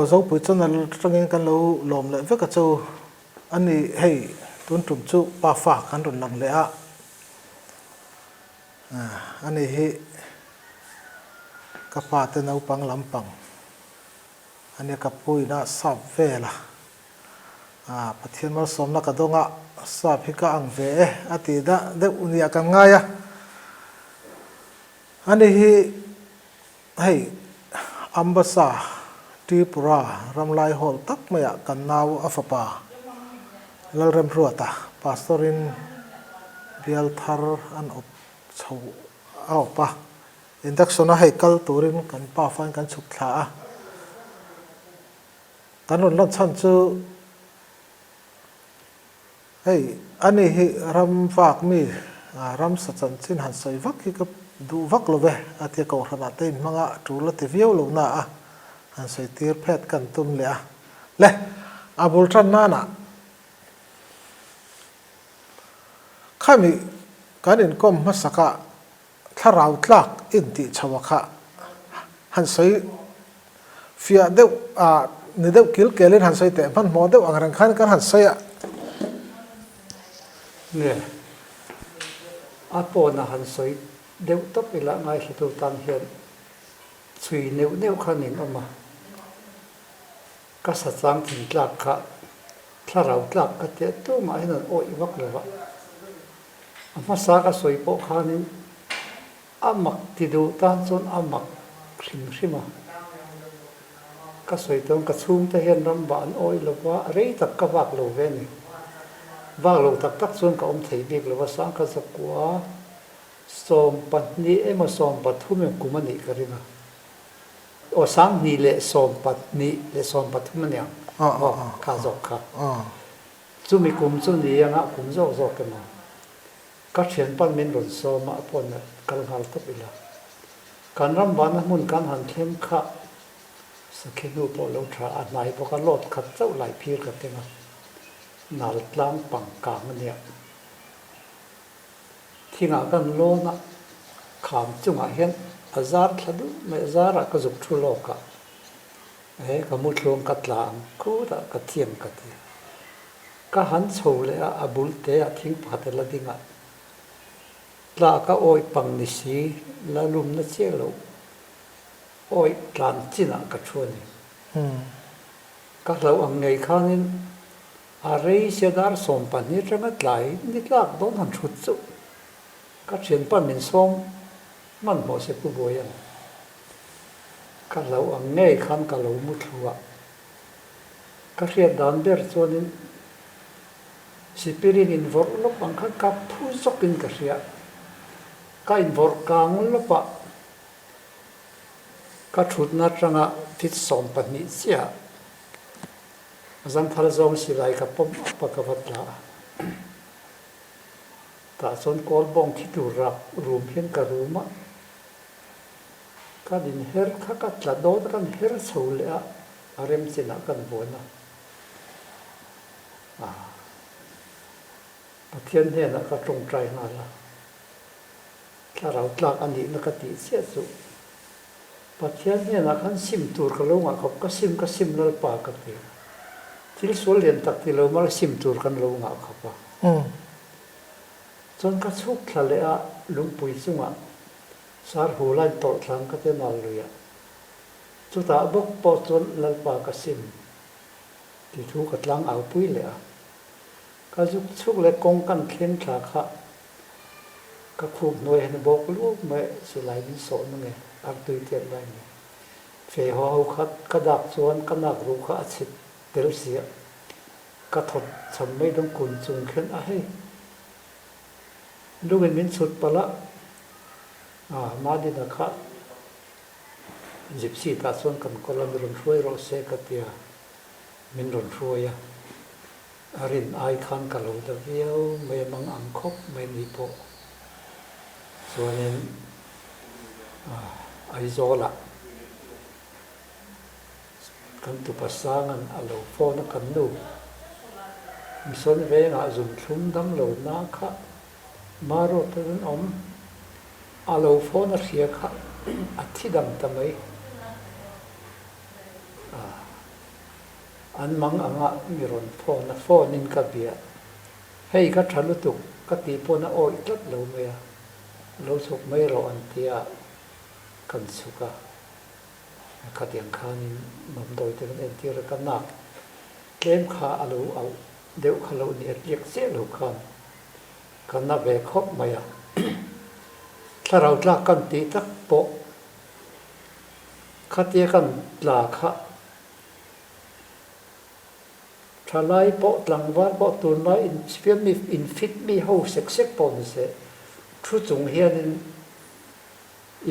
Zopui channel atangin kan lo lawm leh vek a chu a ni. Hei tun tum chu pafa kan rawn lang leh a, a ni hi ka pa te naupang lampang a nia ka pu ina sap vel a, Pathian malsawmna ka dawng a, sap hi ka ang ve e a tih dah deuh nia kan ngai a, a ni hi. Hei, Ambassa, Tripura ram lai hawl tak maiah kan nau a fapa Lalremruata Pastor-in bial thar an awp chho a awp a, induction-a hei kal turin kan pa fain kan chhuk thla a. Kan rawn lan chhan chu Hei, ani hi ram vak mi, ramsa chanchin han sawi vak hi ka duh vak lo ve, a tia kohhranah te inhmang a, tul a ti viau lo na a, han sawi tir phet kan tum leh a. Le, a bul tan nanah khami kan inkawm hmasakah Thlarau tlak intih chho a kha han sawi fiah deuh a ni deuh kil kelin han sawi teh hmanhmawh deuh ang reng khan kan han sawi a. Nge a pawna han sawi deuh tawp ila ngaithlatu tan hian chhui neuh neuh khan in awm a, ka sachang thing tlak kha thlarau tlak ka tia tumah hian an awih vak lo va. A hmasa ka sawi pawh khanin a mak ti duh tan chuan a mak hrim hrim a. Ka sawi tawn ka chhungte hian ram vah an awih lo va, rei tak ka vak lo ve a ni. Vak lo tak tak chuan ka awm thei bik lo va, sangkhat zakua 12 emaw 13 emaw kum a nih ka ring a. Aw 2012 leh 13 a niang maw kha zawk kha. Chumi kum chu ni anga kum zawk zawk emaw ka thianpan min rawn sawm a, a pawn a kal nghal tawp ila. Kan ram vahna hmun kan han thleng kha sakhi hnu pawh lo tha a hnai bawk a, lawt khat chauh lai phir ka keng a, nal tlang pang kang a nia. Thingah kan lawn a, kham chungah hian a zar thla duh mai, a zarah ka zuk thu lawk a. He ka mu tluang ka tla ang khutah ka thiam ka ti. Ka han chho leh a, a bul te ah thing pakhat a la ding a. Tla ka awih pang ni si, la lumna chiah loh awih tlan chinah ka thu a ni. Ka hlauh ang ngei khanin a rei sia dar 12 atanga tlai ni tlak dawn han thut chu ka thianpa min sawm hmanhmawh se pu buai ang. Ka hlauh ang ngei khan ka lo mu thlu a, ka hriat dan ber chuanin Sipirin invawrh lawp ang khan ka phu zawkin ka hria. Ka invawrh kang lawp a, ka thutna atanga fit 12 chiah a zangthal zawng silai ka pawm up a ka va tla a. Tah chuan kawl bawng thi tur rak rum hian ka rum a. Kan inher kha ka tla dawn a, kan her chho leh a, a rem chinah kan vuan a. Ah, Pathian hnenah ka tawngtai nghal a, thlarau tlak a nihna ka tih chiah chu Pathian hnenah khan sim tur ka lo ngah khawp, ka sim ka sim Lalpa ka ti a. Thil sual lian tak ti lo mal sim tur kan lo ngah khawp a. Chuan ka chhuk thla leh a, lungpui chungah Sar hu lain tawlh thlang ka ti nal lui a, chutah bawk pawh chuan Lalpa ka sim ti thu ka tlang au pui leh a. Ka zuk chhuk leh kawng kan thleng thla kha ka khup hnuai hian a bawk luak mai silai min sawh na nge artui tiat lai ni. Fe haw ho kha ka dak chuan ka nak ruh kha a chhit tel si a, ka thawt cham mai dawn kun chung khen a hei. Lungin min chhut palh a, ah Madina kha Gypsy tah chuan kan kawl a, mi rawn hruai rawh se ka ti a, min rawn hruai a, a rin ai khan ka lo la viau mai a, mang ang khawp mai ni pawh chuanin ah Aizawlah Kan tupa Sanga'n a lo phone a kan nu Mison vengah zumthlum dam lo na kha Maruat a rawn awm. A lo phone a hria kha a thi dam ta mai. An mang anga mi rawn phone a, phone in ka bia. Hei ka tha lutuk ka tih pawn a awih tlat lo mai a, lo chhuk mai rawh an tia kan chhuk a. Khatiang khanin damdawi te kan entir a, ka nak tlem kha a lo auh deuh kha lo ni a, tliak chiah lo khan ka na ve khawp mai a. Thlarau tlak kan tih tak pawh khatia kan tla kha Thalai pawh tlangval pawh tunlai infiam mi infit mi ho sek sek pawh ni se, thu chung hianin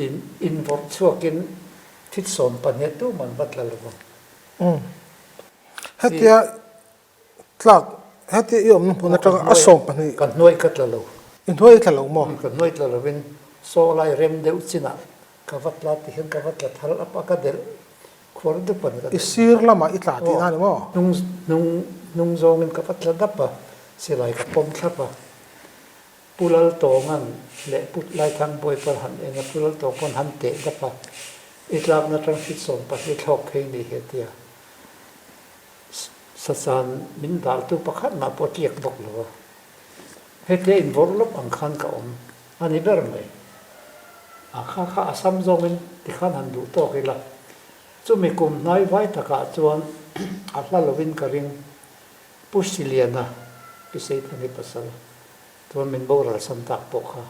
in invawrh chhuakin thil 12 tum an va tla lo vang. Umm. Hetia tlak, hetia i awmna hmun atanga a 12. Ka hnuai ka tla lo. I hnuai i tla lo maw? Ka hnuai tla lovin saw lai rem deuh chinah ka va tla ti hian ka va tla thal ap a, ka delh Khuar dup a ni ka I sir lamah i tla tihna a ni maw? Hnung hnung hnung zawngin ka va tla dap a, silai ka pawm thlap a. Pu Laltawnga'n leh Pu Laithangbuai pawn han en a, Pu Laltawng pawn han teh dap a, I tlakna atang feet 12 thlawk phei ni hi a ti a. Sachan min daltu pakhat mah pawh tliak bawk lo a. Hetia invawrh lawp ang khan ka awm a ni ber mai. A kha kha a sam zawngin tikhan han duh tawk ila. Chumi kum hnai vai takah chuan a hla lovin ka ring. Pu Siliana, Pi Seithani pasal, chuan min boral sam tak pawh kha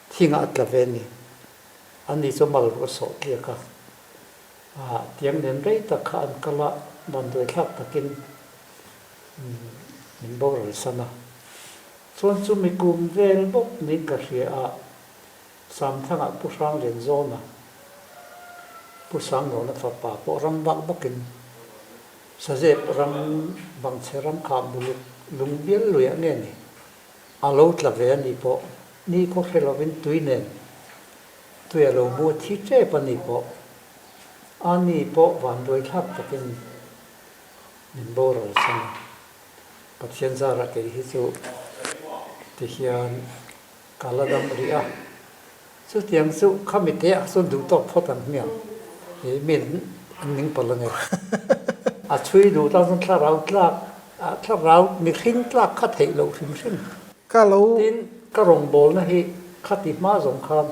thingah a tla ve a ni. Ani chu mal ruah sawh tliak a. Tiang nen rei tak kha an kal a, vanduaithlak takin Min boral san a. Chuan chumi kum vel bawk niin ka hria a, Samthangah Pu Hranglian Zawna, Pu Sangnawna fapa pawh ram vak vakin Sazep ram Vangchhe ram kha buluk lung bial luiah nge ni a lo tla ve a nih pawh ni khaw hre lovin tui nen tui a lo mu a thi tep a nih pawh a ni pawh vanduaithlak takin Min boral san a, Pathian zarah kei hi chu ti hian ka la dam rih a, chutiang chu khami te ah chuan duh tawk phawt ang hmiang hi mi an ning palh a ni. A chhui duh tan chuan thlarau tlak ah thlarau mihring tlak kha theih loh hrim hrim. Ka lo. Tin, ka rawngbawlna hi khati hma zawng khan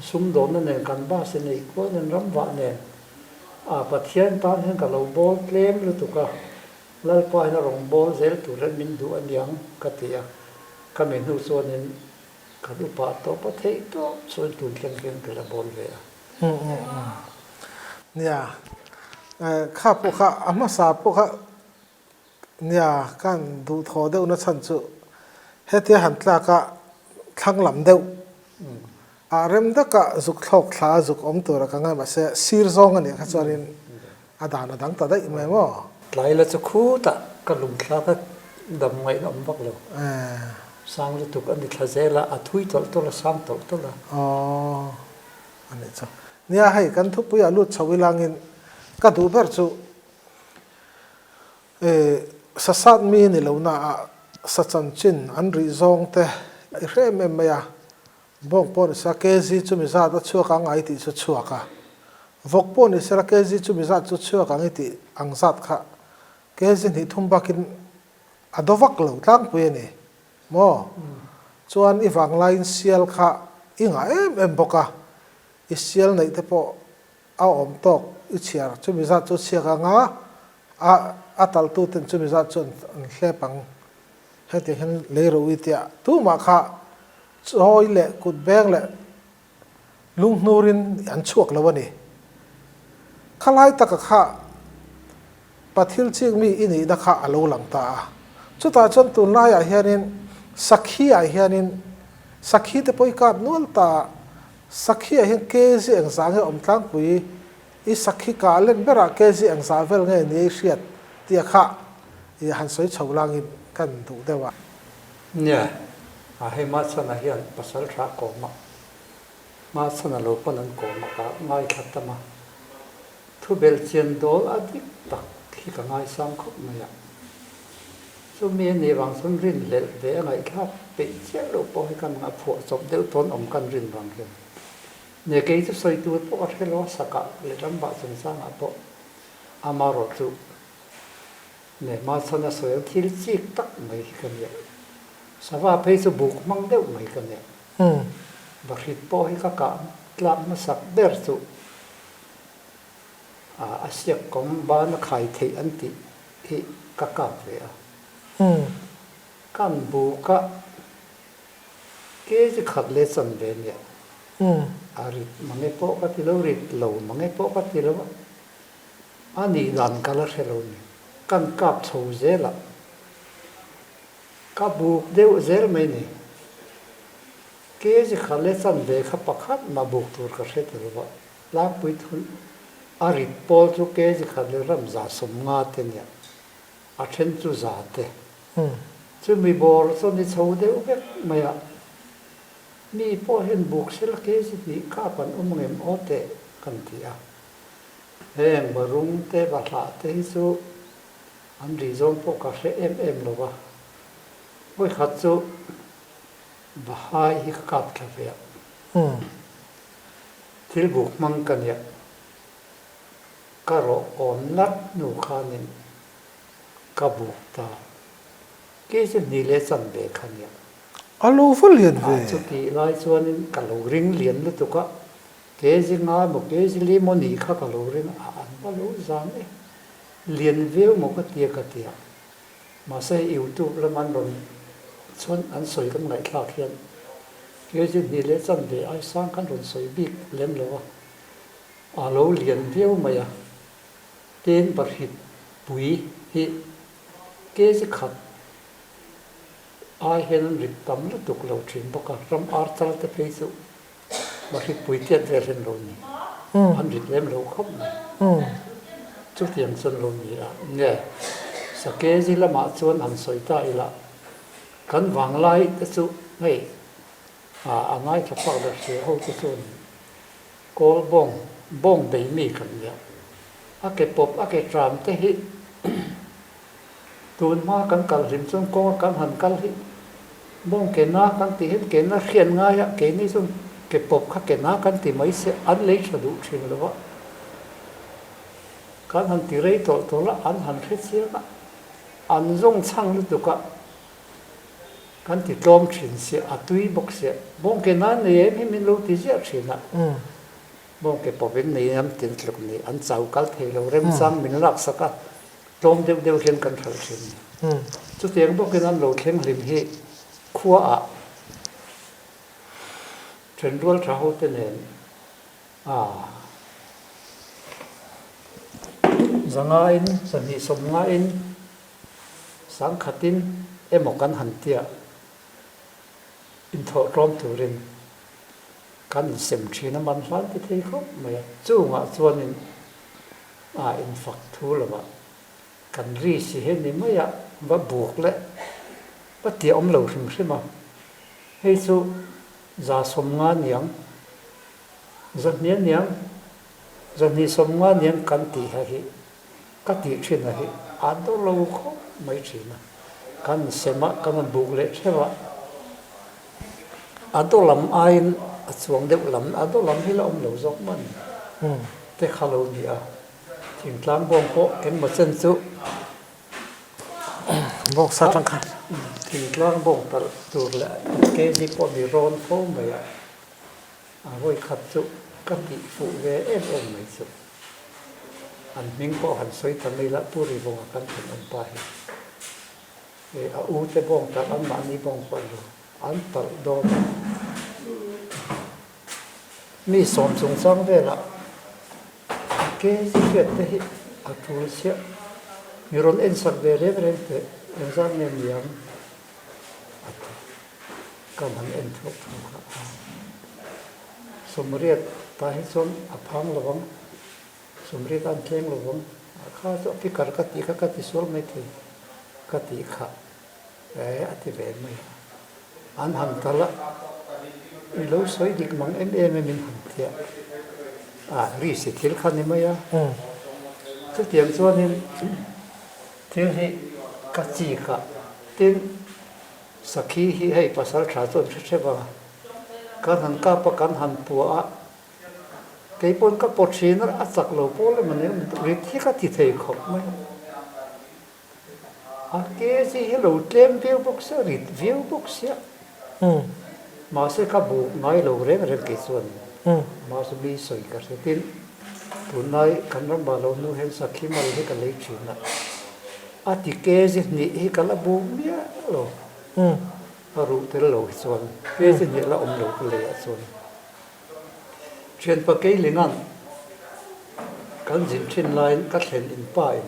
sumdawnna nen kan bus in eikual nen ramvah nen A Pathian tan hian ka lo bawl tlem lutuk a, Lalpa hian a rawn bawl zel tur hian min duh aniang ka ti a, ka mi hnu chuanin kan upa tawp a theih tawp chuan tun thleng hian ka la bawl ve a. Nia, kha pawh kha a hmasa pawh kha Nia, kan duhthawh deuh na chhan chu hetia han tlak a thlang lam deuh ah rem daka zuk thlawk thla a zuk awm tura ka ngai mahse sir zawng a nih kha chuanin a dan a dang ta daih mai maw? Tlai la chu khutah ka lungthlak a dam ngaihna awm vak lo. Sang lutuk a ni thla zel a, a thui tawlh tawlh a, sang tawlh tawlh a. Aw, a nih chu. Nia, hei kan thupuiah lut chho ilangin ka duh ber chu Sasat mi ni lo naah sa chanchin an rih zawng te i hre em em mai a, bawng pawh ni sela kg chu mi zat a chhuak ang ai tih chu chhuak a, vawk pawh ni sela kg chu mi zat chu chhuak ang i tih ang zat kha kg hnih thum bakin a do vak lo tlangpui a ni maw? Chuan i vanglaiin sial kha i ngah em em bawk a, i sial neih te pawh A awm tawk i chhiar chumi zat chu chhiak ang a, a a talhtu ten chumi zat chu an hlep ang. Hetiang hian lei ro i tia tumah kha chawi leh kut beng leh lunghnurin an chhuak lo a ni. Khalai taka kha Pathil chik mi i nihna kha a lo lang ta a. Chutah chuan tunlaiah hianin Sakhi-ah hianin Sakhi te pawh i kap nual ta a, Sakhi-ah hian kg engzah nge awm tlangpui i Sakhi kah len berah kg engzah vel nge nia i hriat tia kha i han sawi chho langin kan duh deuh a. Nia, a hei Mahchhana hian pasal tha kawm a, Mahchhana lo pawn an kawm a ka ngaithla tam a. Thu belhchian dawl a dik tak hi ka ngaisang khawp mai a. Chumi a nih vang chuan rinhlelh ve a ngaihthlak peih chiah loh pawh hi kan a phuah chawp deuh tawn awm kan rin vang hian. Nia kei chu sawi tur pawh ka hre lo a, sakah leh rambah chungchangah pawh amarawh chu. Neh hmachhana sawi ang thil chik tak mai hi ka nia. Sava phei chu buk hmang deuh mai ka nia. Bahrit pawh hi ka kah tlak hmasak ber chu a siak kawng bana khai theih an tih hi ka kap ve a. Kan buk a kg khat leh chan ve nia. A rit mange pawh ka ti lo, rit lo mange pawh ka ti lo a. A nih dan ka la hre lo ni. Kan kap chho zel a, ka buk deuh zel mai ni. Kg khat leh chanve kha pakhat mah buk tur ka hre ta lo va, tlangpui thun a rit pawl chu kg khat leh ram 150 te nia, a then chu za te. Chumi bawr chu ni chho deuh vek mai a, mi pawh hian buk sela kg hnih kap an awm ngem aw teh kan ti a. Heng barung te bahlah te hi chu an ri zawng pawh ka hre em em lo va, vawikhat chu Bahai hi ka kap thla ve a, thil buk hmang ka nia, ka rawh kawn ngat hnu khanin ka buk ta, kei chu hni leh chan ve kha nia. A lo va lian ve. Chutih lai chuanin ka lo ring lian lutuk a, Kg nga maw kg li maw nih kha ka lo ring a, an va lo zan e. Lian viau maw ka tia ka tia. Mahse youtube lam an rawn chuan an sawi kan ngaihthlak hian kg hnih leh chanve ai sang khan rawn sawi bik lem lo a, a lo lian viau mai a. Tin bahrit pui hi kg khat ai hian an rit tam lutuk lo thin bawk a, ram ar chal te phei chu Mahrit pui tiat vel hian lo ni. An rit lem lo khawp mai. Chutiang chuan lo ni a. Nge, Sakezi lamah chuan han sawi ta ila, kan vanglai te chu hei a ngaithla phak ber hria ho te chuan kawl bawng, bawng bei mi kan nia. A ke pawp, a ke tram te hi Tun hma kan kal hlim chuan kawnga kan han kal hi bawng ke na kan tih hian ke na hriat ngai a, keini chuan ke pawp kha ke na kan ti mai se an lei tha duh thin lo a, kan han ti rei tawlh tawlh a, an han hre chiang a, an zawng chhang lutuk a, kan ti tlawm thin sia, a tui bawk sia, bawng ke na nei em hi min lo ti ziah thin a, bawng ke pawp in nei am tin tluk ni, an chau kal thei lo remchang min laksak a. Tlawm deuh deuh hian kan hralh thin. Chutiang bawkin an lo thleng hlim hi khuaah thenrual tha ho te nen a zangain, zahnih sawmngain, sangkhatin emaw kan han tia inthawh tlawm turin kan insem thin a, man hlan ti thei khawp mai a. Chungah chuanin A infak thu lovah kan ri si hi ni mai a, va buk leh va tih a awm lo hrim hrim a. Hei chu 150 niang, 200 niang, 250 niang kan tih ha hi ka tih thin a hi a daw lo khawp mai thin a. Kan sem a, kan han buk leh theuh a, a daw lam aiin a chuang deuh lam, a daw lam hi la awm lo zawk man te kha lo ni a, thingtlang bawng pawh engmaw chen chu bawng sa tang kha thingtlang bawng talh tur leh kg pawh mi rawn fo mai a, a vawi khat chu ka tih fuh ve em em mai chu an hming pawh han sawi ta mai la Pu Rivunga kan thenawm pa hi. A u te bawng talh an mahni bawng pawh lo an talh dawn a. Mi sawm chungchang velah a ke hriat te hi a tul chiah. Mi rawn en sak ve reng reng teh engzat nge niang a ti. Kan han en thuak thuak a. Sawmriat tah hi chuan a phang lo ang. Sawmriat an thleng lo vang. A kha chu a pikar ka tih kha ka ti sual mai thei ka tih kha eh a ti ve mai a. An han kal a, i lo sawi dik mang em em e min han ti a. A ri si thil kha ni mai a. Chutiang chuanin thil hi ka chik a, tin sakhi hi hei pasal tha chu an hre hrep ang a, kan han kap a kan han puah a, Kei pawn ka pawt thin a, a chak lo pawl emaw ni rit hi ka ti thei khawp mai. A kg hi lo tlem viau bawk sia, rit viau bawk sia. Mahse ka buk ngai lo reng reng kei chuan mahse mi sawi ka hre tin tunlai kan ram ah lo nu hian sakhi mal hi ka lei thin a, a ti kg hnih hi ka la buk miah lo. A ruh tel lo hi chuan kg hnih la awm lo ka lei ah chuan. Thianpa Keilinga'n kan zin thin laiin ka thlen in pa in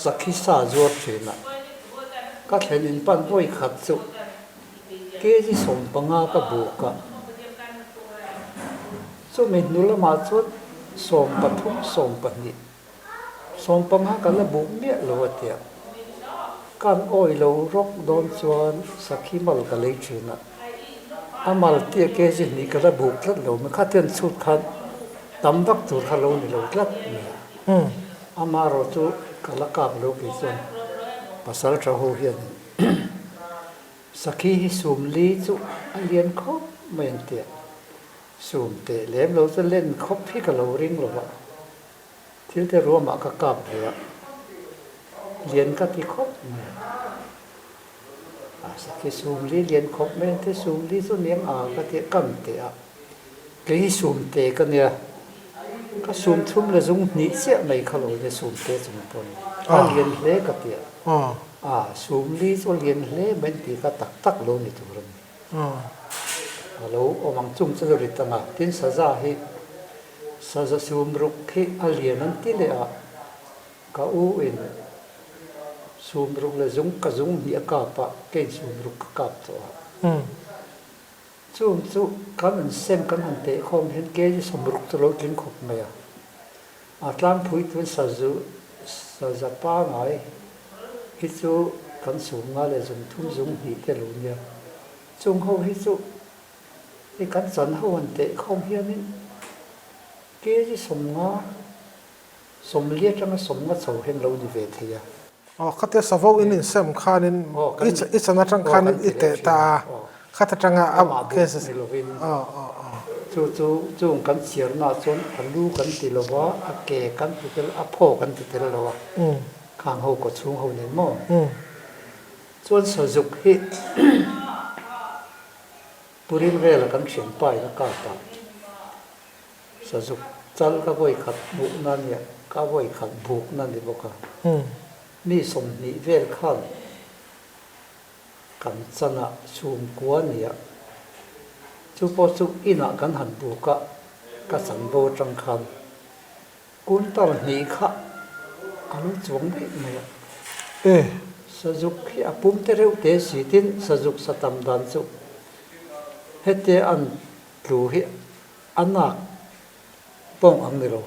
Sakhi sa zuar thin a, ka thlen in pan vawi khat chu kg 15 ka buk a, chumi hnu lamah chuan 13, 12, 15 ka la buk miah lo a tia, kan awi lo rawk dawn chuan sakhi mal ka lei thin a, a mal tia kg 2 ka la buk tlat lo mai, khatiang chhut khan tam vak tur kha lo ni lo tlat mai a. Amaherawh chu ka la kap lo kei chuan pasal tha ho hian sakhi hi sum li chu a lian khawp mai an tia, sum teh lem lo chu len khawp hi ka lo ring lo va, thil te ruamah ka kap ve a, lian ka ti khawp mai a. A sakhi sum li lian khawp mai an ti, sum li chu niang a ka tia kan teh a. Kei hi sum te ka nia, ka sum thum le zung hnih chiah mai kha lo nia sum te chung pawn a lian hle ka tia. A sum li chu a lian hle mai an ti kha tak tak lo ni tur a ni. A lo awm ang chung chu rit ang a, tin saza hi saza sum ruk hi a lian an ti leh a, ka u in sum ruk le zung ka zung hnih a kap a, kei in sum ruk ka kap tawh a. Chung chu kan insem kan han teh khawm hian kg 60 chu lo tling khawp mai a. A tlangpui tun sazu saza pangai hi chu kan sum nga leh zung thum zung hnih te lo nia. Chung ho hi chu hei kan chan ho han teh khawm hianin kg 50 40 atanga 50 chho hian lo ni ve thei a. Aw khatia savo in insem khanin i chan atang khanin i teh ta a, khat atanga a cases ni lovin chu chu chung kan chhiarnaah chuan a lu kan ti lo va, a ke kan ti tel a phaw kan ti tel lo a, khang ho kaw chhung ho nen maw? Chuan sazuk hi Purim vela kan thianpa in a kap a. Sazuk chal ka vawi khat hmuhna nia, ka vawi khat bukna ni bawk a. Mi 20 vel khan kan chanah chhungkua nia, chu pawh chu inah kan han buk a, ka chanvo atang khan kuntal hnih kha a lo chuang daih mai a. Sazuk hi a pum te reuh te si tin sazuk sa tam dan chu hetia an tlu hi A nak pawng ang ni lo.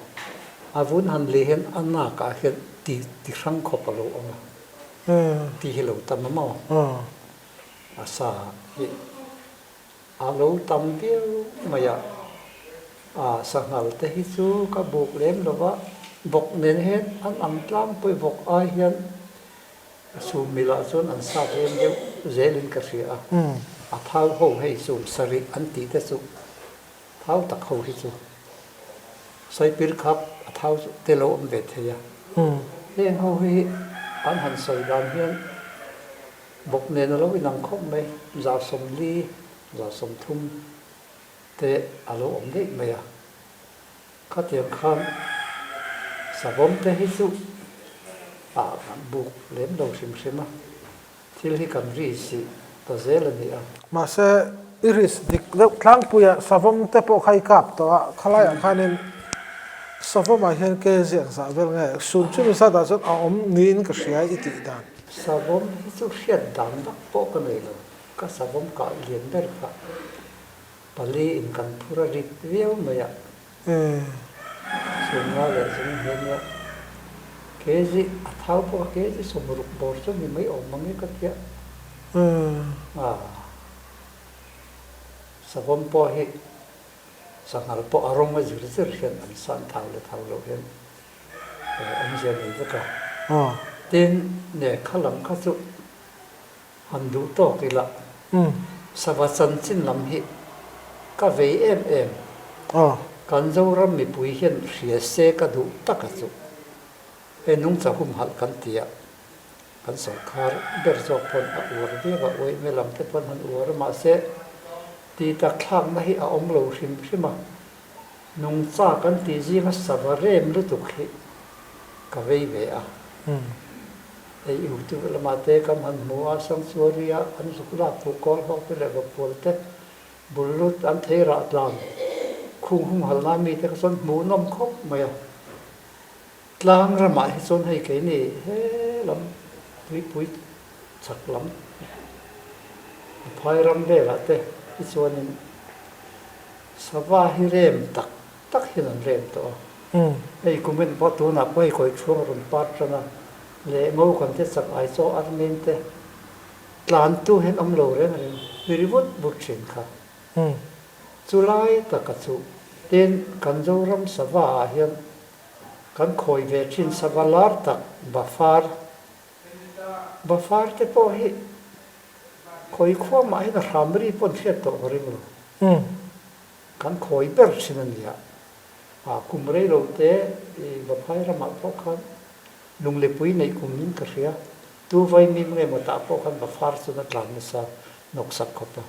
A vun han leh hian a nak ah hian ti ti hrang khawp a lo awm a. Ti hi lo tam a maw? A sa hi a lo tam viau mai a. A sanghal te hi chu ka buk lem lo va, vawk nen hian an ang tlangpui vawk ai hian a sum mil ah chuan an sat em deuh zel in ka hria a. A thau ho hei sum sarih an tih te chu Thau tak ho hi chu Saipir khap a thau te lo awm ve thei a. Heng ho hi an han sawi dan hian bawk nen a lo inang khawp mai, 140, 130 te a lo awm daih mai a. Khatiang khan savawm te hi chu a buk lem lo hrim hrim a. Thil hi kan ri sih ta zel a ni a. Mahse, i ris dik deuh tlangpuia savawm te pawh kha i kap tawh a, khalaiah khanin savawmah hian ke ziak zah vel nge sum chu mi zatah chuan a awm niin ka hria i tih dan. Savawm hi chu hriat dan vak pawh ka nei lo, ka savawm kah lian ber kha pali in kan phur a rit viau mai a. Sumnga leh zung hian nia kg a thau pawh a kg 60 bawr chu ni mai awm mang e ka tia. A savawm pawh hi sanghal pawh a rawng a zir zir hian an san thau leh thau loh hian awmzia nei vek a. Tin, ne kha lam kha chu Han duh tawk ila. Sava chanchin lam hi ka vei em em. Kan Zoram mipui hian hria se ka duh tak a chu. Hei nungcha humhalh kan ti a. Kan sawrkar ber zawk pawn a uar viau a, uaihme lam te pawn han uar a, mahse tih tak thlakna hi a awm lo hrim hrim a. Nungcha kan tih zinga sava rem lutuk hi ka vei ve a. Hei YouTube lamah te kan han hmu a, Sanctuary-a an zuk lak thu kawl ho te leh Vapual te bul lut an thei rah tlan khung humhalna mite kha chuan hmuhnawm khawp mai a. Tlang ramah hi chuan hei keini he lam tuipui chhak lam phai ram velah te hi chuanin sava hi rem tak tak hian an rem tawh a. Hei kumin pawh tunah pawh hei kawi chhuang a rawn part tan a, leh ngo kan te chak ai chaw armin te tlantu hian awm lo reng reng ri vut vut thin kha. Chu lai taka chu tin kan Zoram sava ah hian Kan khawi ve thin sava lar tak Bafar. Bafar te pawh hi khawi khuamah hian a hram ri pawn hriat tawh ka ring lo. Kan khawi ber thin a nia. A kum rei lo te i Vaphai ramah pawh khan lunglepui neih kum in ka hria. Tu vaimim nge maw tah pawh khan Bafar chuan a tlan nasa nawksak khawp a.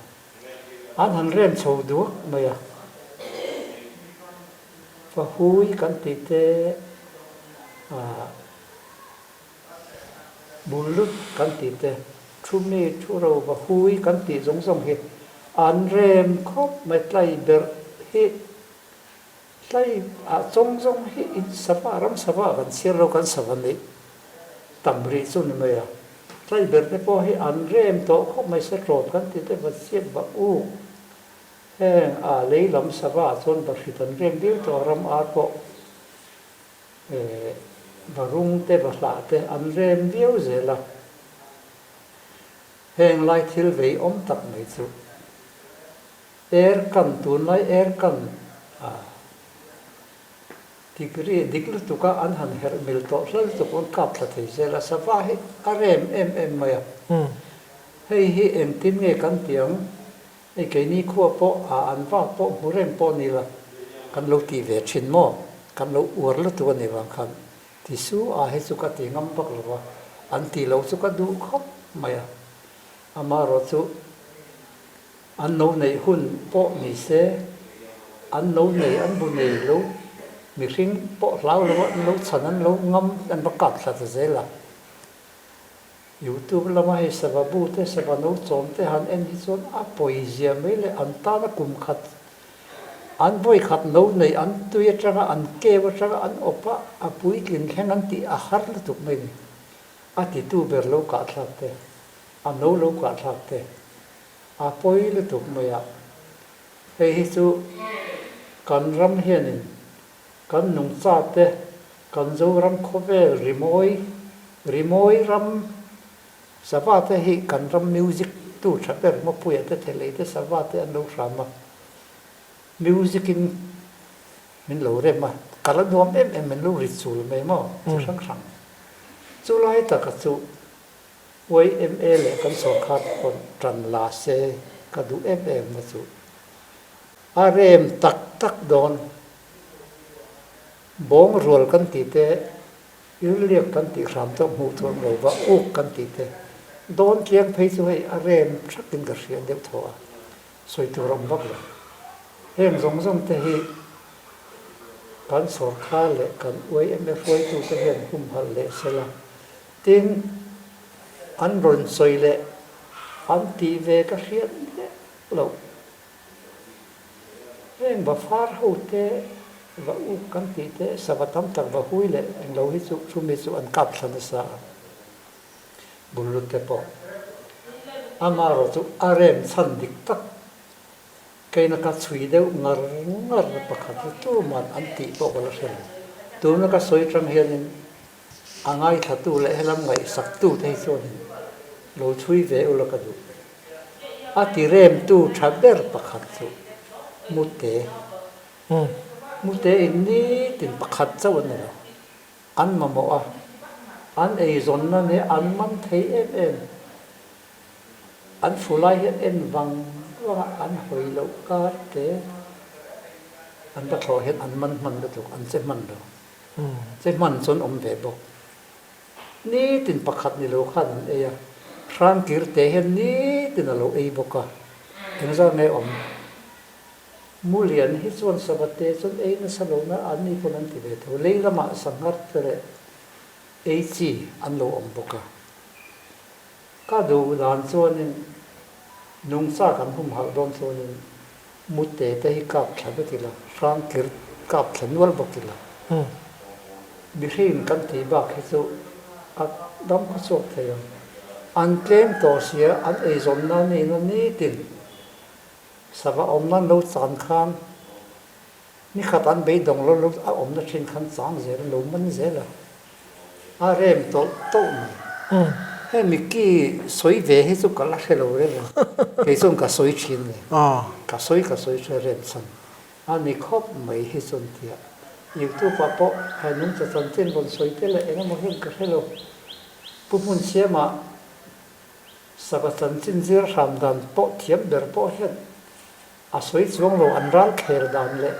An han rem chho duak mai a. Fahui kan tih te ah Bullut kan tih te, thu mi thu ro vahui kan tih zawng zawng hi an rem khawp mai tlai berh hi tlai ah chawng zawng hi in sava ram sava kan chhiar lo kan sava neih tam rih chu ni mai a, tlai berh te pawh hi an rem tawh khawp mai setrawt kan tih te va chiat va uk Heng a lei lam sava ah chuan bahrit an rem viau tawh a, ram ar pawh varung te vahlah te an rem viau zel a. Heng lai thil vei awm tak mai chu air can tunlai air can a degree dik lutuk a an han herh mil tawh hla lutuk an kap thla thei zel a, sava hi a rem em em mai a. Hei hi engtin nge kan tih ang? Hei keini khua pawh a an vak pawh hmu reng pawh ni la, kan lo tih ve thin maw? Kan lo uar lutuk a nih vang khan tisu a hi chu ka ti ngam vak lo va, an tih loh chu ka duh khawp mai a. Amaherawh chu an no neih hun pawh ni se, an no nei an bu nei lo mihring pawh hlau lo a, an lo chhan an lo ngam an va kap thla ta zel a. Youtube lama hei sava bu te sava no chawm te han en hi chuan a pawi zia mai leh an tana kum khat an vawi khat no nei an tui atanga an keu atanga an awp a a puitlin thleng an tih a har lutuk mai ni. A titu ber lo kahthlak te a no lo kahthlak te a pawi lutuk mai a. Hei hi chu kan ram hianin Kan nungcha te, kan Zoram khawvel rimawi, rimawi ram sava te hi kan ram music tu tha ber Mapuia te thelei te sava te an lo hram a, music in min lo rem a, ka la nuam em em min lo ri chul mai maw chi hrang hrang. Chu lai taka chu YMA leh kan sawrkar pawn tan la se ka duh em em na chu a rem tak tak dawn. Bawng rual kan tih te, irliak kan tih hram tawh hmuh tur awm lo va, uk kan tih te, dawn tliang phei chu hei a rem thakin ka hria deuh thaw a, sawi tur a awm vak lo. Heng zawng zawng te hi kan sawrkar leh kan YMA hruaitute hian humhalh leh sela, tin an rawn sawi leh an tih ve ka hriat miah loh. Heng va far ho te, va uk kan tih te, sava tam tak va hui leh englo hi chu chumi chu an kap thla nasa a, bul lut te pawh. Amaherawh chu a rem chhan dik tak keina ka chhui deuh ngar ngar pakhat hi tuman an tih pawh ka la hre lo. Tuna ka sawi tang hianin a ngaithlatu leh helam ngaihsaktu te hi chuanin lo chhui ve ula ka duh. A ti remtu tha ber pakhat chu Mute. Mute in nitin pakhat chauh a ni lo. An mamawh a, an eizawnna nia an man thei em em. An fu lai hian en vang vang a, an hawi loh kar te an va thlawh hian an man hman lutuk, an che hman lo. Che hman chuan awm ve bawk. Nitin pakhat ni lo khan an ei a, Hrangkir te hian nitin a lo ei bawk a, engzat nge awm? Mulian hi chuan sava te chuan ei nasa lo na an ni pawn an ti ve tho, lei lamah sanghar te leh ei chi an lo awm bawk a. Ka duh dan chuanin nungcha kan humhalh dawn chuanin mute te hi kap thla vek ila, hrangkir kap thla nual bawk ila. Mihring kan tih bak hi chu a dam khaw chhuak thei ang. An tlem tawh sia, an eizawnna nihna nitin sava awmna an lo chan khan Nikhat an beidawng lo lo a awmna thin khan chang zel an lo man zel a, a rem tawlh tawlh mai. Hei Mickey sawi ve hi chu ka la hre lo reng a, kei chuan ka sawi thin a ni. Ka sawi ka sawi thin a rem chhan a ni khawp mai hi chuan tia YouTube ah pawh hei nungcha chanchin rawn sawi te leh eng emaw hian ka hre lo. Pu Hmunsiama sava chanchin zir hram dan pawh thiam ber pawh hian A sawi chuang lo an ral khel dan leh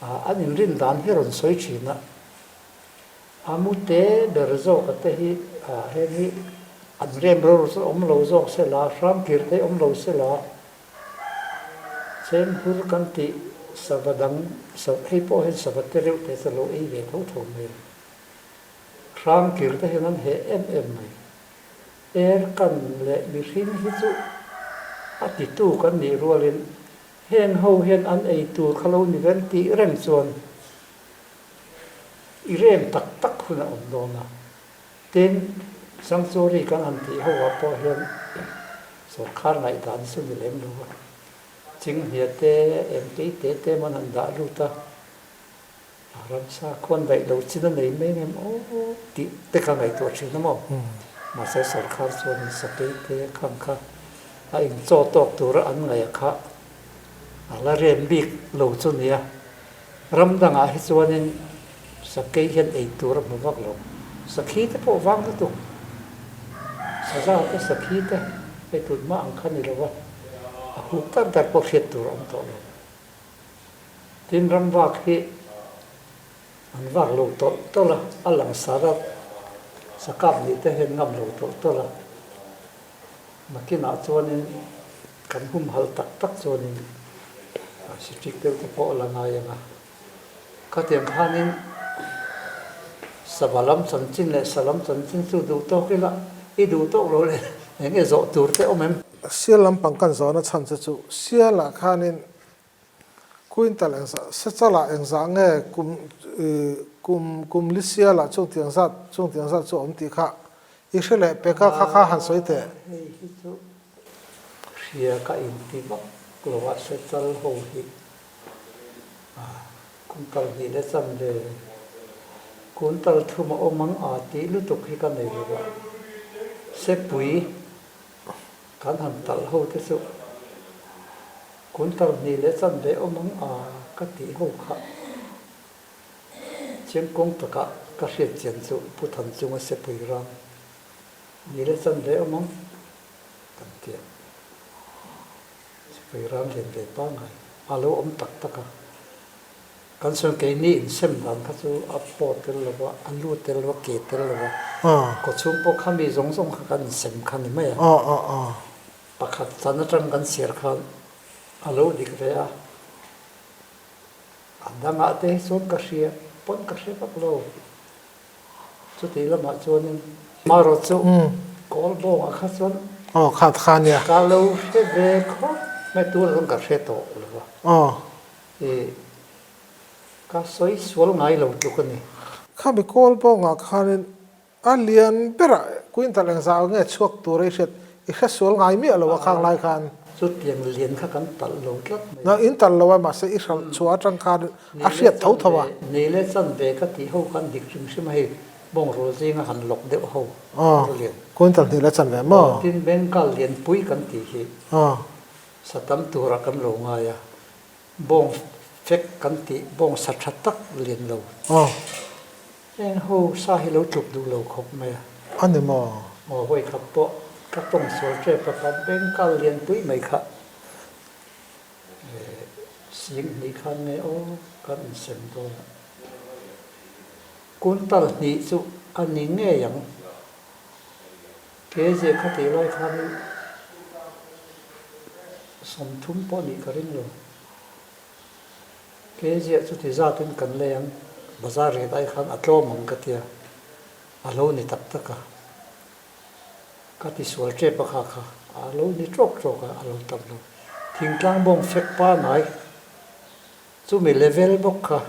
an inrin dan hi rawn sawi thin a. A mu te ber zawk a te hi heng hi an rem ro chu awm lo zawk se la, hram kir te awm lo se la, cheng hur kan tih sava dang hei pawh hian sava te reuh te chu a lo ei ve tho tho mai a. Hram kir te hian an heh em em mai. Er kan leh mihring hi chu a titu kan nih rualin heng ho hian an ei tur kha lo ni vel tih reng chuan i rem tak tak hun a awm dawn a. Tin, sanctuary kan han tih ho ah pawh hian sawrkar ngaihdan chu ni lem lo a, chinghnia te, engkei te te man han dah lut a. A ramsa khuan daih lo chin a nei mai ngem aw tih te kha ngaihtuah thin a maw? Mahse sawrkar chuanin sakei te khang kha a inchaw tawk tura an ngaih a kha a la rem bik lo chu nia. Ram dangah hi chuanin sakei hian ei tur a hmu vak lo. Sakhi te pawh vang lutuk. Saza te sakhi te hei tun hma ang kha ni lo va, a huk dar dar pawh hriat tur a awm tawh lo. Tin, ram vak hi an vak lo tawlh tawlh a, a langsar a, sakap nih te hian ngam lo tawlh tawlh a. Nakinah chuanin kan humhalh tak tak chuanin sitrik deuh te pawh a la ngai ang a. Khatiang khanin sava lam chanchin leh sa lam chanchin chu duh tawk ila, i duh tawk lo leh eng nge zawh tur te awm em? Sial lampang kan zawhna chhan che chu sialah khanin Quintal engzah Sechalah engzah nge kum kum kum li sialah chung tiang zat chung tiang zat chu a awm tih kha i hre leh pek a kha kha han sawi teh. Hei hi chu hria ka inti vak lo a Sechal ho hi quintal hnih leh chanve quintal thum a awm ang a tih lutuk hi ka nei lo a Sepui Kan han talh ho te chu kun tal hnih leh chanve awm ang a ka tih ho kha chiangkawng takah ka hriat chian chu Pu Thanchunga Sepui ram hnih leh chanve awm ang kan ti a, Sepui ram lian ve pangngai a lo awm tak tak a. Kan sawi keini insem dan kha chu a paw tel lo va, a lu tel lo va, ke tel lo va, kawchhung pawh kha mi zawng zawng kha kan insem kha ni mai a. Pakhat chan atang kan chhiar khan a lo dik ve a, a dangah te hi chuan ka hria pawn ka hre vak lo. Chutih lamah chuanin marawh chu kawl bawngah kha chuan ka lo hre ve khawp mai tunah chuan ka hre tawh lo va. I ka sawi sual ngai lo tluk a ni. Khami kawl bawngah khanin a lian berah quintal engzah nge chhuak tura i hriat i hre sual ngai miah lo a khang lai khan. Chutiang lian kha kan talh lo tlat mai. Na in talh lo a mahse i hralh chhuah atang khan a hriat tho tho a. Nei leh chan ve ka tih ho khan dik hrim hrim a hei bawngrual zinga han lawk deuh ho a lian. Quintal hnih leh chan ve maw? Tin Bengal lianpui kan tih hi sa tam turah kan lo ngai a. Bawng fek kan tih bawng sa tha tak lian lo. Aw. Heng ho sa hi lo tluk duh lo khawp mai a. A ni maw? Aw vawi khat pawh ka tawng sual tep a ka bengkal lian pui mai kha sing hnih khan nge aw kan insem dawn a. Quintal hnih chu a ni ngei ang. Kg kha tih lai khanin 30 pawh nih ka ring lo. Kg ah chuti zatin kan lei ang, bazar rate ai khan a tlawm ang ka tia, a lo ni tak tak a. Ka ti sual tep a kha kha, a lo ni tawk tawk a, a lo tam lo. Thingtlang bawng fek pangai chumi level bawk kha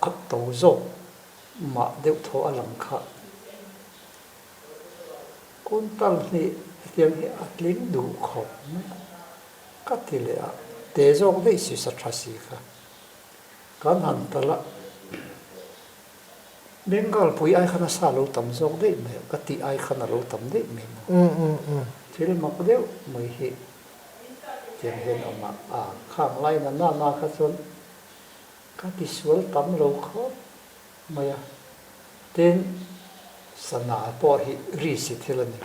a to zawk mah deuh thaw a lang kha. Quintal hnih hetiang hi a tling duh khawp mai a, ka ti leh a, te zawk daih si sa tha si kha kan han tal a. Bengal pui ai khan a sa lo tam zawk daih mai a, ka tih ai khan a lo tam daih mai maw? Thil mak deuh mai hi tiang hian a awm a, a khang lai na na na kha chuan ka tisual tam lo khawp mai a. Tin, sana pawh hi ri si thil a ni.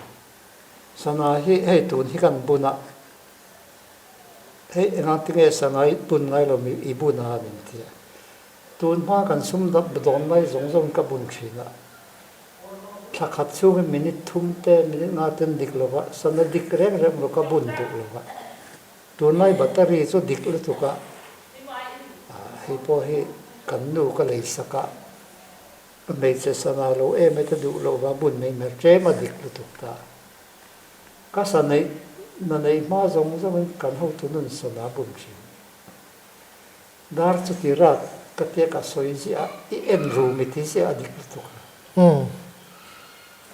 Sana hi hei tun hi kan bun a, hei engati nge sana i bun ngai lo mi i bun a min ti a. Tun hma kan sum dawn lai zawng zawng ka bun thin a, thla khat chhungin minute thum te, minute nga ten dik lo va, sana dik reng reng lo ka bun duh lo va. Tunlai battery chu dik lutuk a, hei pawh hi kan nu ka lei sak a, ka hmeichhe sana lo em e ta duh loh va bun mai hmel tlem a dik lutuk ta. Ka sa neih na neih hma zawng zawngin kan hotu nun sana bun thin. Dar chuti rat ka tia ka sawi ziah a, i en ru mi ti ziah a dik lutuk a.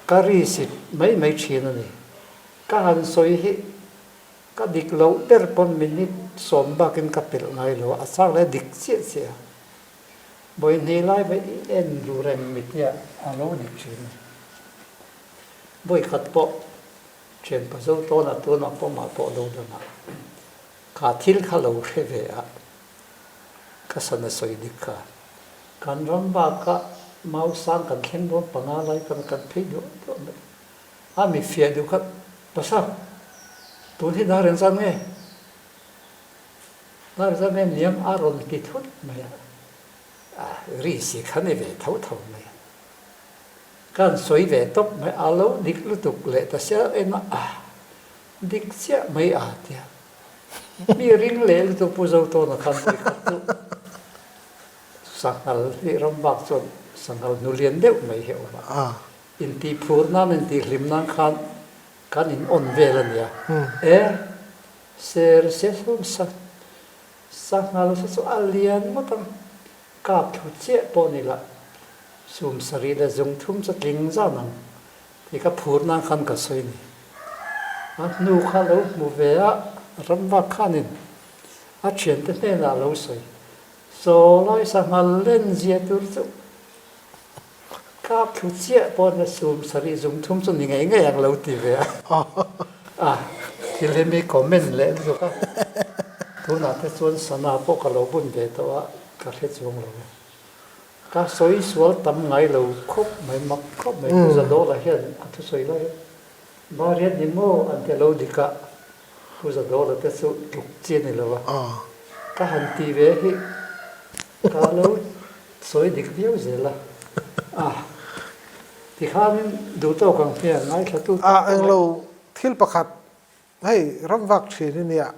Ka ri sit mai mai thin a ni. Ka han sawi hi ka dik loh ber pawn minute sawm bakin ka pelh ngai lo a, a chak leh a dik chiah chiah a. Bawihnih lai mai i en ru reng mi tia a lo dik thin a ni. Bawikhat pawh thianpa zo tawnah tunah pawh mah pawh lo dang a. Kha thil kha lo hre ve a, ka sana sawi dik kha. Kan ram baka mau sang kan thleng dawn panga lai khan kan phei duah duah mai. A mi fiah duh kha, Pasal, tun hi dar engzat nge? Dar engzat nge niang a rawn ti thut mai a. Ri si kha ni ve tho tho mai a. Kan sawi ve tawp mai, a lo dik lutuk leh ta sia en a. Dik chiah mai a tia. Mi ring leh lutuk Pu Zotawna khan vawi khat chu sanghal hi ram bak chuan sanghal hnu lian deuh mai hi a awm a. Intihphur nan intihhlim nan khan kan in on vel a nia. E ser se sawn sa sanghal kha chu a lian ngawt ang. Kap thlu chiah pawh ni lah sum sarih leh zung thum chu tling zan ang. Ti ka phur nan khan ka sawi ni. A hnu kha lo hmu ve a, ramvak khanin a thiante hnenah a lo sawi. Saw lai sanghal len zia tur chu kap thlu chiah pawh na sum sarih zung thum chu ni ngei ngei ang lo ti ve a. A thil hi mi comment leh lutuk a, tunah te chuan sana pawh ka lo bun ve tawh a, ka hre chuang lo e. Ka sawi sual tam ngai lo khawp mai, mak khawp mai. Pu Zadawla hian a thusawi lai hian Variat ni maw an ti lo dik a, Pu Zadawla te chu tluk chi a ni lo a. Ka han ti ve hi ka lo sawi dik viau zel a. A tikhanin duhtawk ang hian ngaithla tu A englo thil pakhat hei ramvak thin i nia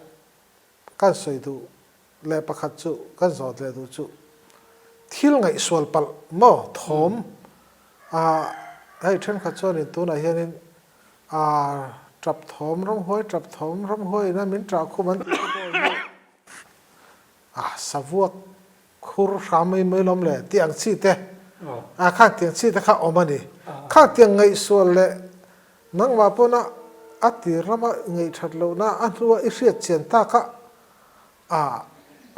kan sawi duh leh pakhat chu kan zawt leh duh chu thil ngaihsual palh maw thawm a hei thenkhat chuanin tunah hianin a tap thawm ramhuai tap thawm ramhuai ina min tah khum an tih te pawh hi a savuak khur hram mai mai lawm le tih ang chi te a khang tiang chi te kha awm a ni khang tiang ngaihsual leh nangmah pawna a tir lama ngaihthat lohna a hnua i hriat chian taka A,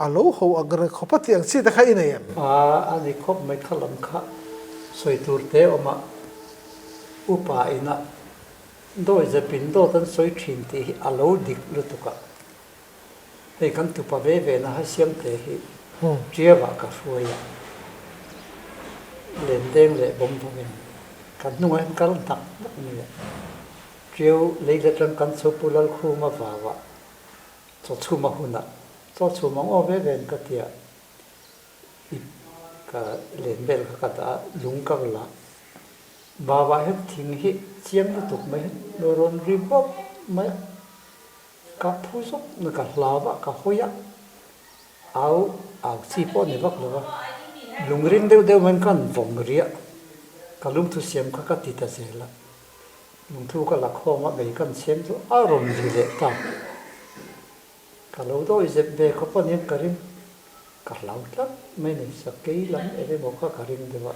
a lo ho ang reng khawp a tih ang chi te kha i nei em? A, a ni khawp mai kha lam kha sawi tur te awm a, upa ina dawi zepin dawt an sawi thin tih hi a lo dik lutuk a, hei kan tupa ve ve na hasiam te hi Ṭiavah ka hruai a, lendeng leh bawm vawngin kan hnungah hian kal hnak hnak mai a, Ṭiau lei let ram kan chho Pu Lalkhuma vauah Chaw chhum a hunah chaw chhum ang aw ve ve in ka ti a, ip Ka len vel kha ka dah a, lung ka la. Vauah hian thing hi chiang lutuk mai hian lo rawn ri bawp mai a, ka phu zawk na ka hlau a, ka hawi a, au au chi pawh a ni vak lo a, lung ring deuh deuh maiin ka han vawng riah, ka lungthu siam kha ka ti ta zel a, lungthu ka la khawm a, mei ka han chhem chu a rawn ri leh ta. Ka lo dawi zep ve khawp a nia ka ring, ka hlau tlat mai ni, sakei lam eng emaw kha ka ring deuh a,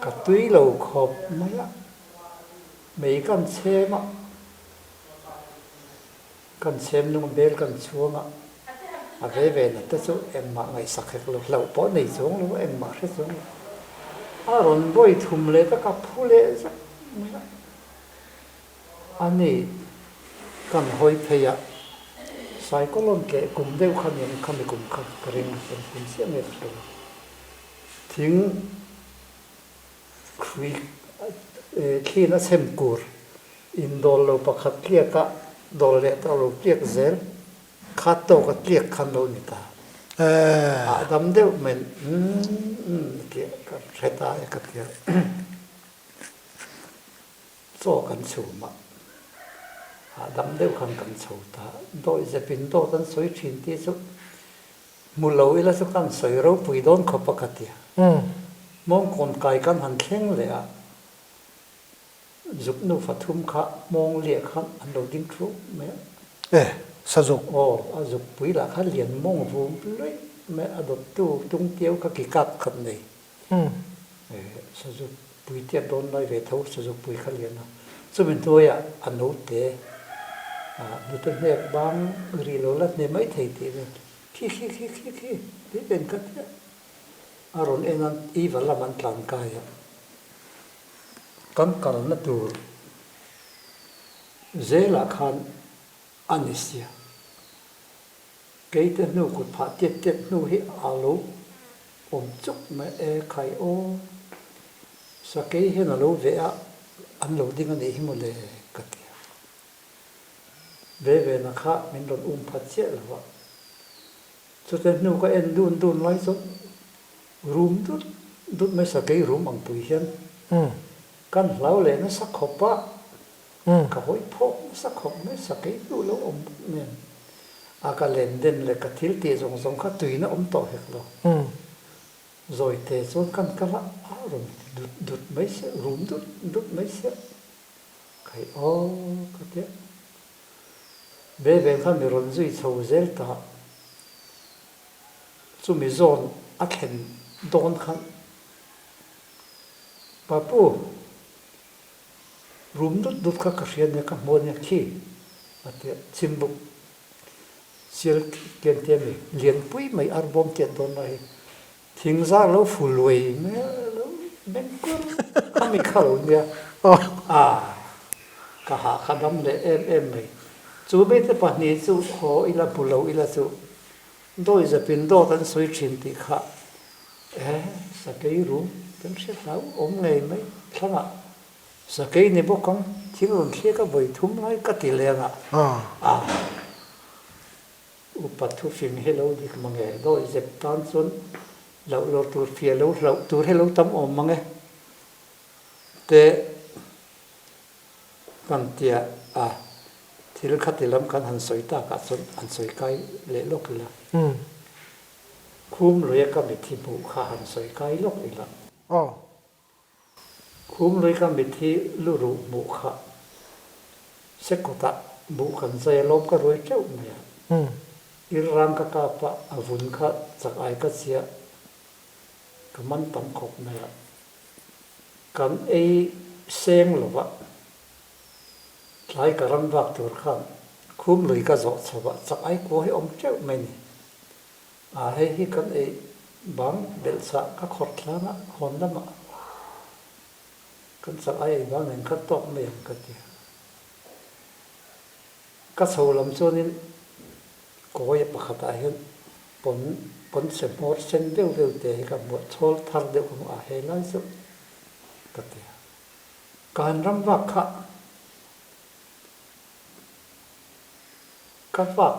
ka tui lo khawp mai a, mei kan chhem a, kan chhem nung bel kan chhuang a, a ve ve na te chu engmah ngaihsak hek lo, hlauh pawh nei chuang lo, engmah hre chuang lo, a rawn vawi thum leh ta ka phu leh zak mai a. A ni, kan hawi phei a, Saikawlawn tleh kum deuh kha nen khami kum kha ka ring a, eng kum chiah nge ka hre lo. Thing hrui thlin a chhem kur, indawl lo pakhat tliak a, dawl leh tawh lo tliak zel, kha tawk a tliak khan lo ni ta. Hahdam deuh mai umm umm a tia ka hre ta e ka tia. Chaw kan chhum a, hahdam deuh khan kan chho ta. Dawih zepin dawt an sawi thin tih chu hmu lo ila chu kan sawi ropui dawn khawp a ka ti a. Mawngkawn kai kan han thleng leh a, zuk nufa thum kha mawng liah khan an lo ding thup mai a. E, sazuk. Aw, a zuk pui lah kha lian mawng vum luih mai a, a dawttu tung tiau kha ki kap khat nei. Sazuk pui tiat dawn lai ve tho sazuk pui kha lian a, chumi hnuaiah a note hnute hnek bang rih lo la hne mai thei tih vel khi khi khi khi khi tih ven kha chiah a rawn en a, iva lam an tlan kai a, kan kalna tur zelah khan a ni sia. Keite hnu kut phah tiat tiat hnu hi a lo awm chuk mai e khai aw. Sakei hian a lo veh a, an lo ding a nih hi mawle ka ti a. Ve vena kha min rawn um phat chiah lo a. Chute hnu ka en dun dun lai chuan rum dut dut mai sakei rum ang pui hian kan hlau leh nasa khawp a. Ka hawi phawk nasa khawp mai, sakei hnu lo awm bawk nen a ka len den leh ka thil tih zawng zawng kha tuina awm tawh hek lo. Zawite chuan kan kal a, a rawn ti dut dut mai sia, rum dut dut mai sia. Khai aw ka tia. Ve ve khan mi rawn zui chho zel ta. Chumi zawn a thlen dawn khan Papu, Rum dut dut kha ka hria nia, ka hmu ania khi a ti a, chhimbuk sial kian tia mi lianpui mai arbawm tiat dawn lai hi thing zar lo fu luai mai a, lo meng kur khami kha lo nia a, ka hah kha dam leh em em mai. Chu mite pahnih chu haw ila hmu lo ila chu dawi zapin dawt an sawi thin tih kha e sakei rum kan hria hlau awm ngei mai thlangah. Sakei ni bawk ang, thil rawn thliak a vawi thum lai ka ti leng a. A upa thufing hi lo dik mange, dawi zep tan chuan loh lo tur fia lo hlauh tur hi lo tam awm mange te kan tia a, thil khati lam kan han sawi takah chuan han sawi kai leh lawk ila. Khum luia ka mithi hmuh kha han sawi kai lawk ila. Khum lui ka mit hi lu ruh hmuh kha sekawtah buh kan zai a lawm ka ruai teuh mai a. Ir rang ka kap a, a vun kha chak ai ka chiah ka man tam khawp mai a. Kan ei seng lo va, tlai ka ram vak tur khan khum lui ka zawh chho a, chak ai kua hi awm teuh mai ni. A hei hi kan ei bang belhchah ka khawrh tlang a, hawn lamah kan chak ai ei bang nen kha tawk mai ang ka ti a. Ka chho lam chuanin kawi pakhatah hian pawn pawnchhe hmawr sen deuh deuh te hi ka hmu a, chhawl thar deuh ka hmu a, he lai chu ka ti a. Ka han ram vak kha. Ka vak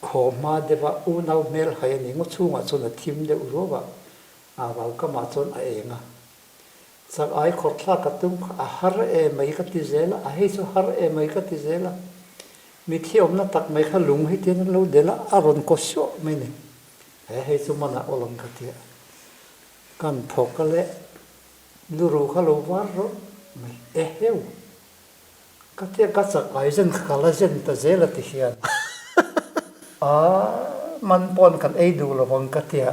haw hma deuh a, unau hmel hai a ni. Ngaw chhungah chuan a thim deuh ruau a. A vaukamah chuan a eng a. Chak ai khawrh thlak ka tum kha a har e mai ka ti zel a, a hei chu har e mai ka ti zel a. Mithi awmna tak mai kha lung hi tian an lo del a, a rawn kaw suah mai ni. He hei chu manah aw lang ka ti a. Kan thawk a leh lu ru kha lo var rawh mai e heu. Ka tia ka chak ai zen kha ka la zen ta zel a ti hian a man pawn kan ei duh lo vang ka tia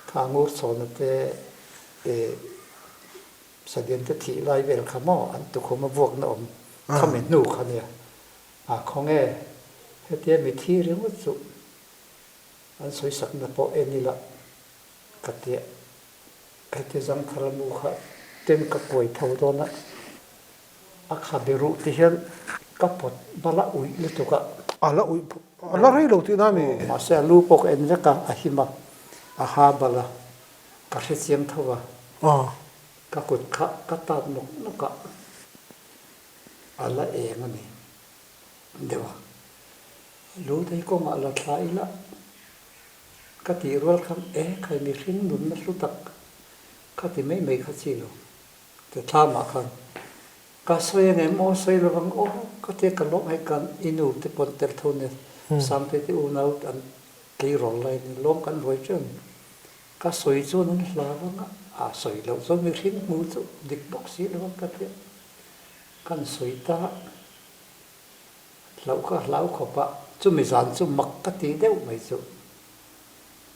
kha ngur chhawna te eh sadian te thih lai vel kha maw an tukhum a vuakna awm khami hnu kha nia a khawnge hetia mithi ringawt chu an sawisakna pawh en ila ka tia. Heti zangthar mu kha ten ka kuai tho dawn a, a kha be ruh ti hian ka pawt bal a uih lutuk a. A la uih a la rei lo tihna a ni. Mahse a lu pawh ka en vek a, a him a, a ha bal a, ka hre chiang tho a. Ka kut kha ka tat nawk nawk a, a la eng a ni deuh a. Lu te hi kawngah la thla ila. Ka tih rual khan e khai mihring nunna hlu tak kha ti mai mai kha chi lo ti thlamah khan ka sawi ang em aw sawi lo vang aw ka tia ka lawm hei kan i nu te pawn tel tho nia Sangte te unau an tleirawl lai nia lawm kan buai teuh a ni ka sawi chuan an hlau ang a a sawi loh chuan mihring hmu chu dik bawk si lo ang ka tia kan sawi ta. Hlauh ka hlau khawp a, chumi zan chu mak ka ti deuh mai chu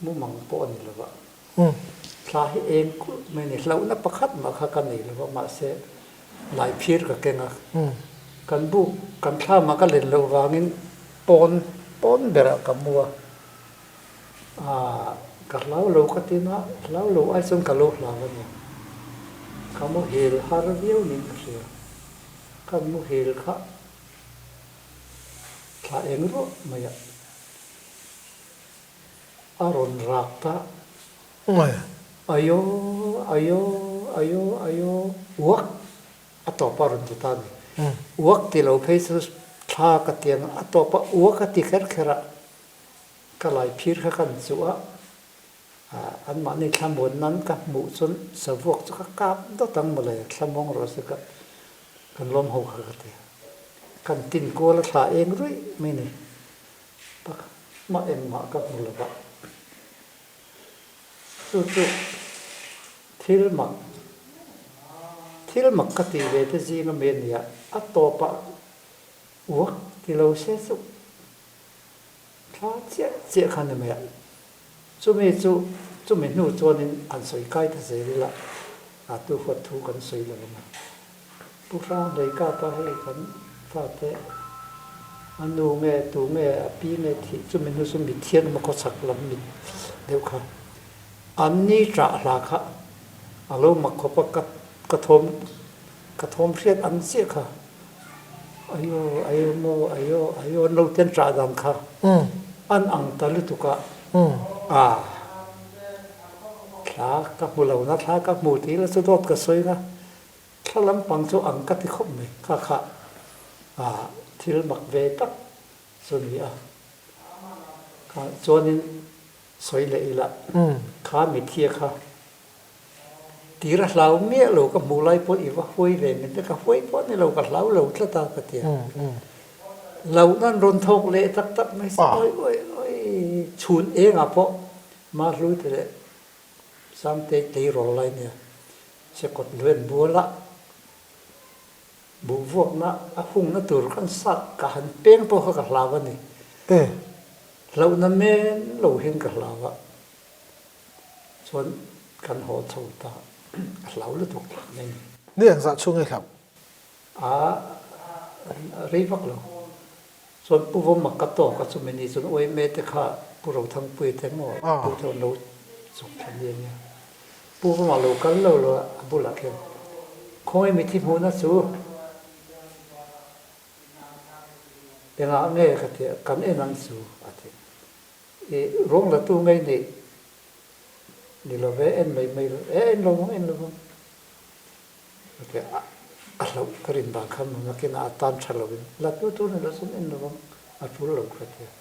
mumang pawh a ni lo va. Thla hi eng kulh mai a ni, hlauhna pakhat mah kha ka nei lo va, mahse laiphir ka keng a, kan buk kan thlamah ka len loh vangin pawn pawn berah ka mu a, aah ka hlau lo ka ti na, hlau lo ai chuan ka lo hlau a nia, ka muhil har viau niin ka hria. Kan muhil kha thla eng ruah mai a, a rawn rak ta. Ayo, ayo, ayo, ayo, uak a tawp a rawn ti ta a ni. Uak ti lo phei chu thla ka ti ang a, a tawp a uak a ti kher kher a, ka lai phir kha kan chuh a. Anmahni thlamuan nan ka hmuh chuan savuak chu ka kap dawt ang mawle, thlamuang rawh se ka kan lawm ho kha ka ti. Kan tin kual a thla eng ruih mai ni. Pakhat mah engmah ka hmu lo va. Chu chu thil mak thil mak ka tih ve te zinga mi a ni a, a tawpah uak ti lo se chu Thla chiah chiah kha ni mai a, chumi chu chumi hnu chuanin an sawi kai ta zel ila, a tu huat thu kan sawi lo ang a. Pu Hrang Hleikapa hei kan fate a nu nge tu nge a pi nge thih chumi hnu chu mithian emaw khawchhak lam mit deuh kha an ni ṭah hla kha a lo mak khawp a ka ka thawm Ka thawm hriat ang chiah kha ayo ayo maw ayo ayo an lo ten ṭah dan kha an ang ta lutuk a a thla ka hmu lo na thla ka hmu tih ila chu dawt ka sawi na thla lampang chu ang ka ti khawp mai kha kha a thil mak ve tak chu ni a kha chuanin sawi leh ila kha mithia kha Tir a hlau miah lo ka hmuh lai pawh i va huai ve min te ka huai pawh ni lo ka hlau lo tlat a ka ti a. Hlauh nan rawn thawk leh tak tak mai se awi awi awi chhun engah pawh Mahlui te leh Sangtei tleirawl lai nia Sekawt luen buala buhvuakna a hungna tur kan sat ka han peng pawh kha ka hlau a ni. Hlauhna men lo hian ka hlau a. Chuan kan haw chho ta a hlau lutuk tak mai ni. Ni engzah chhung i hlauh? A rei vak lo. Chuan Pu Vawma ka tawk a chumi ni chuan Uaime te kha Pu Rothangpuia te maw Pu te an lo chuk thla ni a nia. Pu Vawma lo kal lo lo a bulah khian khawngaih mithi hmuhna chu engah nge ka ti a, kan en ang chu a ti. I ruang la tu ngei nih ni lo ve en mai mai lo e en lo vang en lo vang ka ti a a hlauh ka rin dan khan nuna kina a tan tha lo in la tu tur ni lo chuan en lo vang a tul lo ka ti a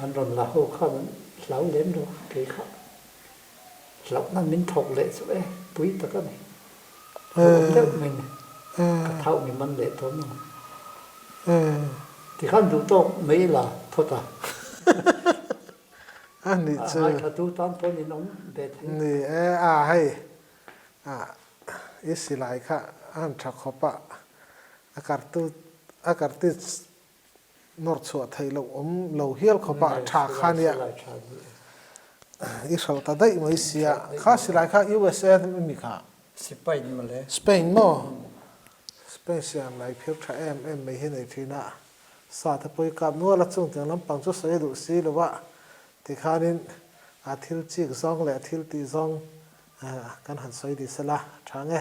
an rawn la ho khan an hlau lem lo kei kha. Hlauhna min thawk leh chu e, pui tak a ni. Hlauhawm deuh mai ni. Ka thauh mi man leh tawn ang. Tikhan duh tawk mai la phawt a. A nih chu. Ngaithla tu tan pawn in awm ve thei. Ni e, a hei a i silai kha a han tha khawp a, a kartu a kartij nawr chhuah theih loh awm lo hial khawp a tha kha nia i hralh ta daih mai sia kha silai kha USA mi kha Spain mawle Spain maw Spain siam lai phir tha em em mai hi nei thin a sa te pawh i kap nual a chung tiang lampang chu sawi duh si lo a tikhanin a thil chik zawng leh a thil tih zawng kan han sawi dih sela tha nge.